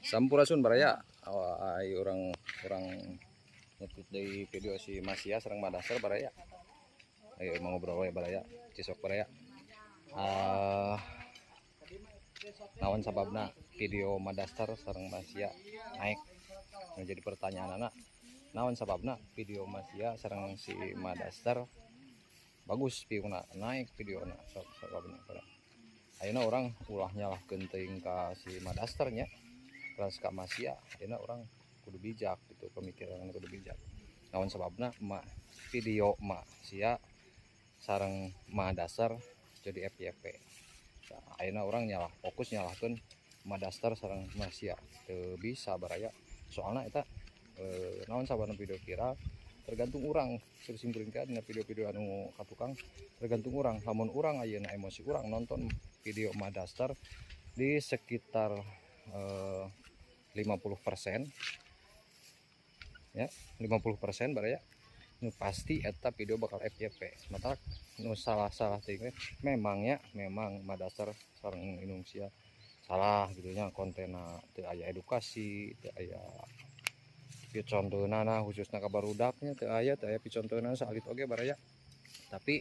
Sampurasun, baraya. Ai urang urang ngetut dari video si Masia sareng Madasar, baraya. Ayo mau ngobrol we, baraya. Cisok, baraya. Ah, naon sababna video Madastar sareng Masia naik? Menjadi pertanyaan anak, naon sababna video Masia sareng si Madastar bagus view-na, naik videona? Sok sababna, baraya. Ayeuna urang ulah nyalahkeun teuing ka si Madastar nya, kelas ka Masia. Ayeuna urang kudu bijak gitu, pemikiran kudu bijak. Naon sababna ma video Masia sareng Madasar jadi FYP? Nah, ayeuna urang nyalah fokus nyalahkeun Madastar sareng Masia teu bisa, baraya. Soalna eta naon sababna video viral tergantung urang. Simkuring teh dina video-video anu katukang tergantung urang. Lamun urang ayeuna emosi, urang nonton video Madastar di sekitar 50% ya, 50%, baraya, nu pasti eta video bakal FYP. Sementara nu salah-salah teuing memang ya, memang Madasar sareng Inung Sia salah gitu nya, kontenna teu aya edukasi, teu aya picontoeunana, khususna ka barudaknya teu aya picontoeunana saalit oge, baraya. Tapi